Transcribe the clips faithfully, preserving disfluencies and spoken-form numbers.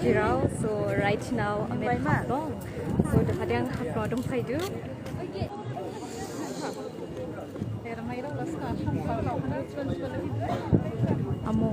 Jirao, so right now, I'm at Haflong. So, the Hadiang Haflong dongphaidu. Amo.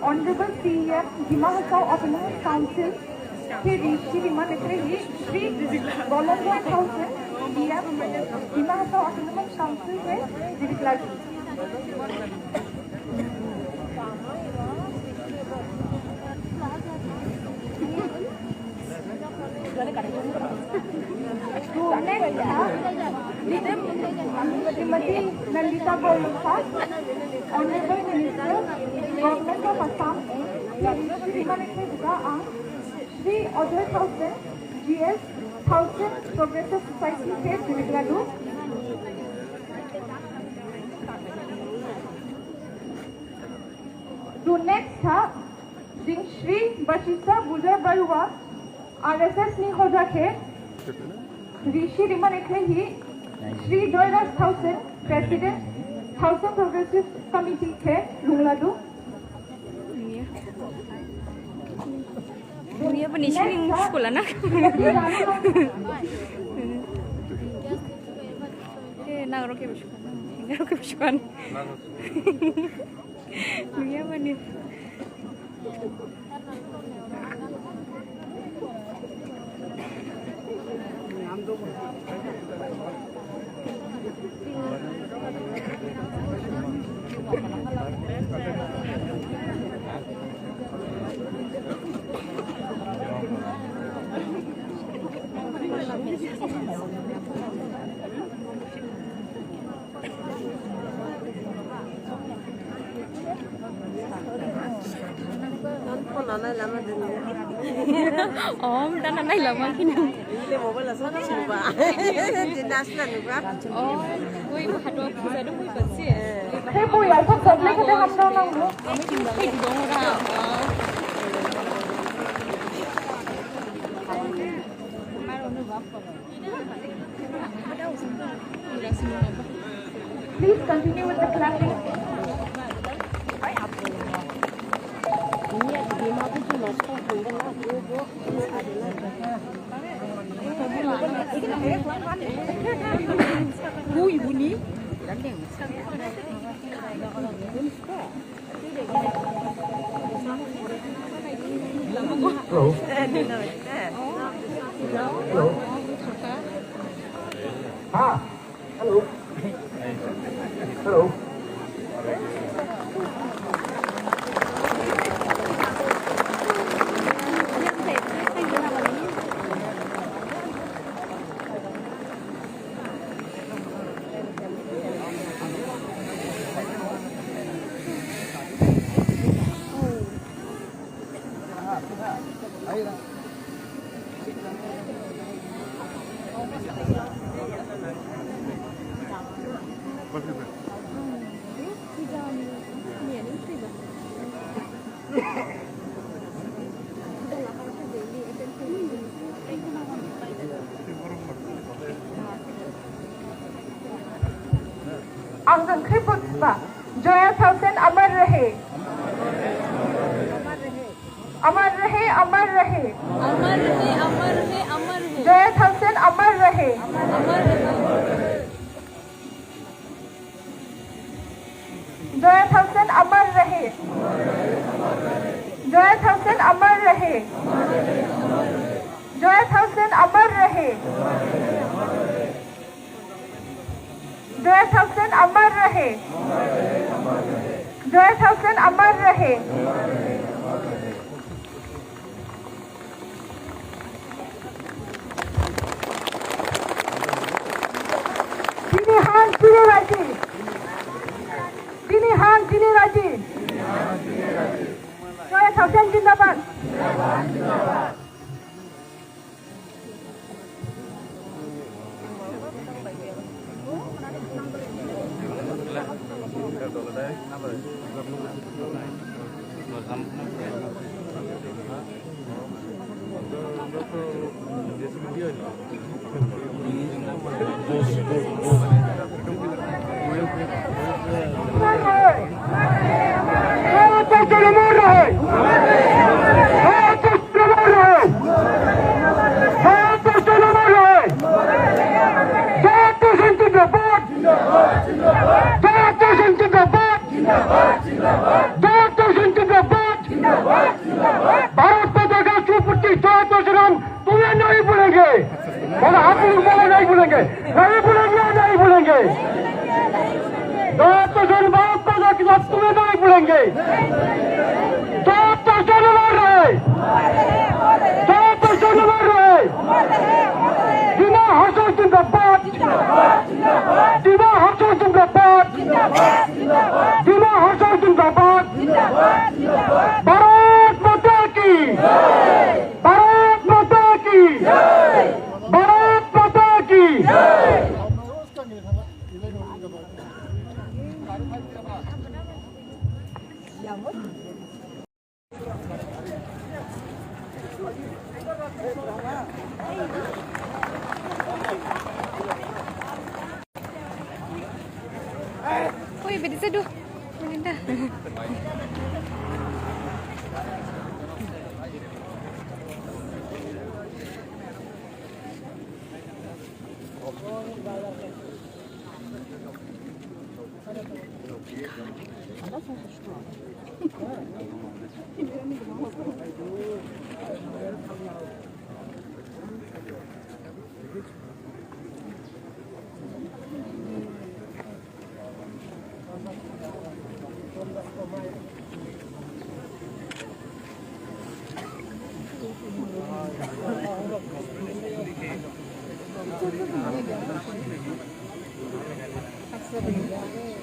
Honorable C E M, Dima Hasao Autonomous Council, Shri Dima Naikhlaihi, Shri Golongboi Thaosen, D M, Dima Hasao Autonomous Council khe jirik ladu. Next, uh, Srimati Nandita Gorlosa, Honorable Minister, Government of Assam, Shri Dima Naikhlai Bupha ang, Shri Ajoy Thaosen, G S, Thaosen Progressive Society khe jirik ladu. To next ha, jing Shri Bashista Bujar Barua, R S S ni hoja khe, Rishi Dima Naikhlaihi, Shri Joyraj Thaosen, President, Thaosen Progressive Committee khe lung ladu. Dunia bani sining school anak. Eh, nang roke bisukan. Nang roke bisukan. Dunia bani. Om, dana nai lama kini. Ile mobile asa na suba. Di nasla nuba. Oh, woi, bu hadu puja dong, woi, basi. Hei, bu ya, sab sab leke de ham dong nang bu. Hei, dong ra. Please continue with the clapping. Hello. Hello. Ha. Hello. Hello. Ang jang khrip bo thiba, Joya Thaosen amar rahe. Amar rahe, amar rahe. Amar rahe, amar rahe, amar rahe. Joya Thaosen amar rahe. Amar rahe. Joya Thaosen amar rahe. Joya Thaosen amar rahe. Joya Thaosen amar rahe. Joya Thaosen amar rahe. Joya Thaosen amar rahe. Dini han dini raji. Dini han dini raji. Joya Thaosen zindabad. Bharat মাতা কা সুপ্রতিষ্ঠিত চরণ তুলে নেই বলেঙ্গে। বলো, হাত তুলে বলো, নেই বলেঙ্গে। নেই বলেঙ্গে, নেই বলেঙ্গে। দশ বছর ভারত মাতা কি সাথ তুলে নেই বলেঙ্গে। দশ বছর লড়াই। দশ বছর লড়াই। ডিমা হাসাও জিন্দাবাদ। ডিমা হাসাও জিন্দাবাদ। ডিমা হাসাও জিন্দাবাদ। ভারত মাতা কি। ভারত মাতা কি। ভারত মাতা কি। Uy, bedi seduh. Melinda.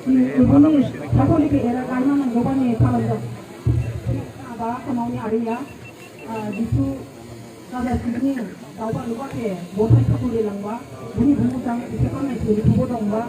Ini, ini, ini, apa lagi era karena mencoba nih, kalau enggak, apa, kemaunya Arya, eh, justru Kada sini, daoba luba khe, bothai kha kuli langba, buni bumu jang, ise kha nai suli khubo dongba.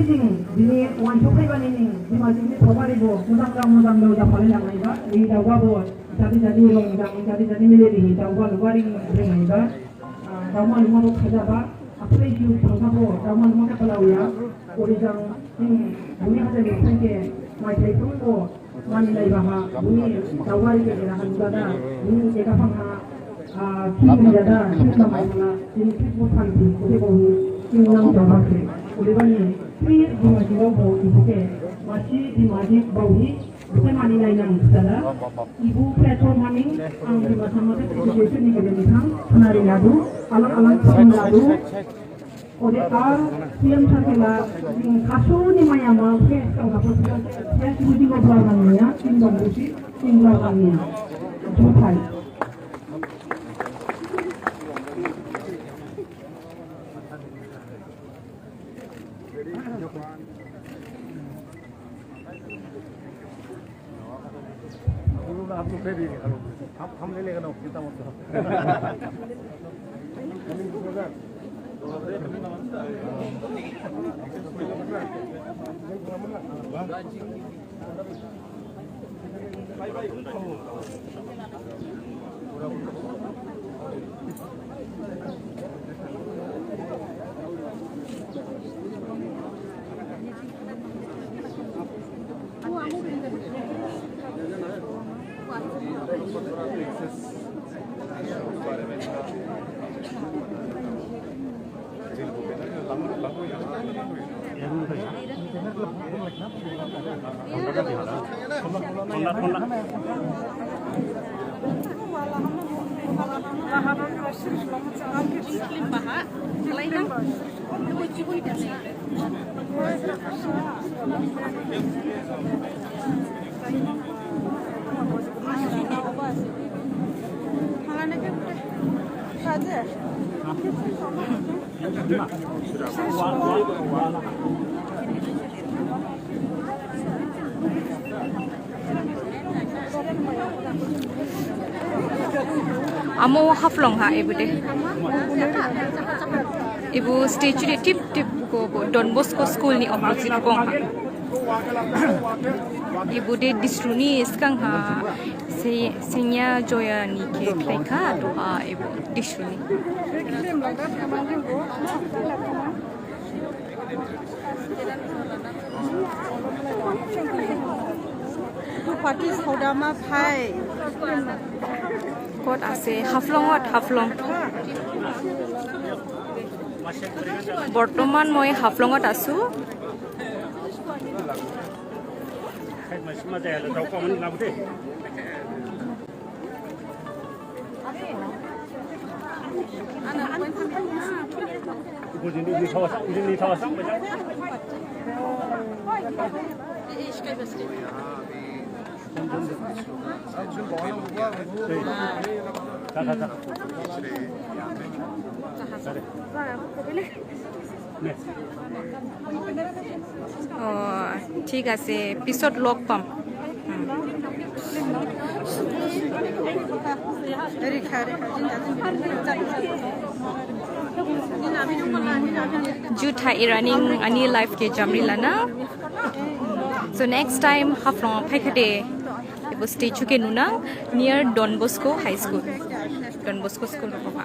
Jing dini wansuk phaibani ning Dimajikni saogaribo mojang dao mojang dao japhalai langlaiba. Ri daobabo jadi jadi rong jang jadi jadi milerihi daoba luba ring ringlaiba. Ah, daoma lumabo khajaba. Aphulai ju thangkhabo daoma luma khe palaoya. Orijang ning buni hajai ni thangkhe maithai phungbo mani laibaha buni daobari khe eraha nugada buni egaphangha. Ah, king ni dada, king na mai mana, king king mo phan king, oke ko king nang jaba ke. Odebani, king Dimajik bo ibu ke, masi Dimajik bo hi, oke mani nai nang dada. Ibu platform mani, ang Dimasa mate education ni kede ni thang, khnari ladu, alang alang khnari ladu. Ode ar C M sir khe la, jing khasuni maya ma, oke, kang hapus, oke, ibu jing ko bla nang ya, king bang busi, king bla nang ya. Juthai. हम, हम ले लेगा ना, चिंता मत करो। Amo Haflong ha ibu de. Ibu statue de tip tip ko bo Don Bosco School ni opposite bong ha. Ibu de Dishru ni sgang ha se-, Senya Joya ni khe khlaikha duha ibu Dishru ni. Duphati saodama phai. Kot ase Haflong ot Haflong. Bortoman moi Haflong ot asu. অ, ঠিক আছে, পিছত লগ পাম। Juthai, era ning ani life khe jamri lana. So next time Haflong phaikhade, ibu statue khe nunang near Don Bosco High School. Don Bosco School ko ha.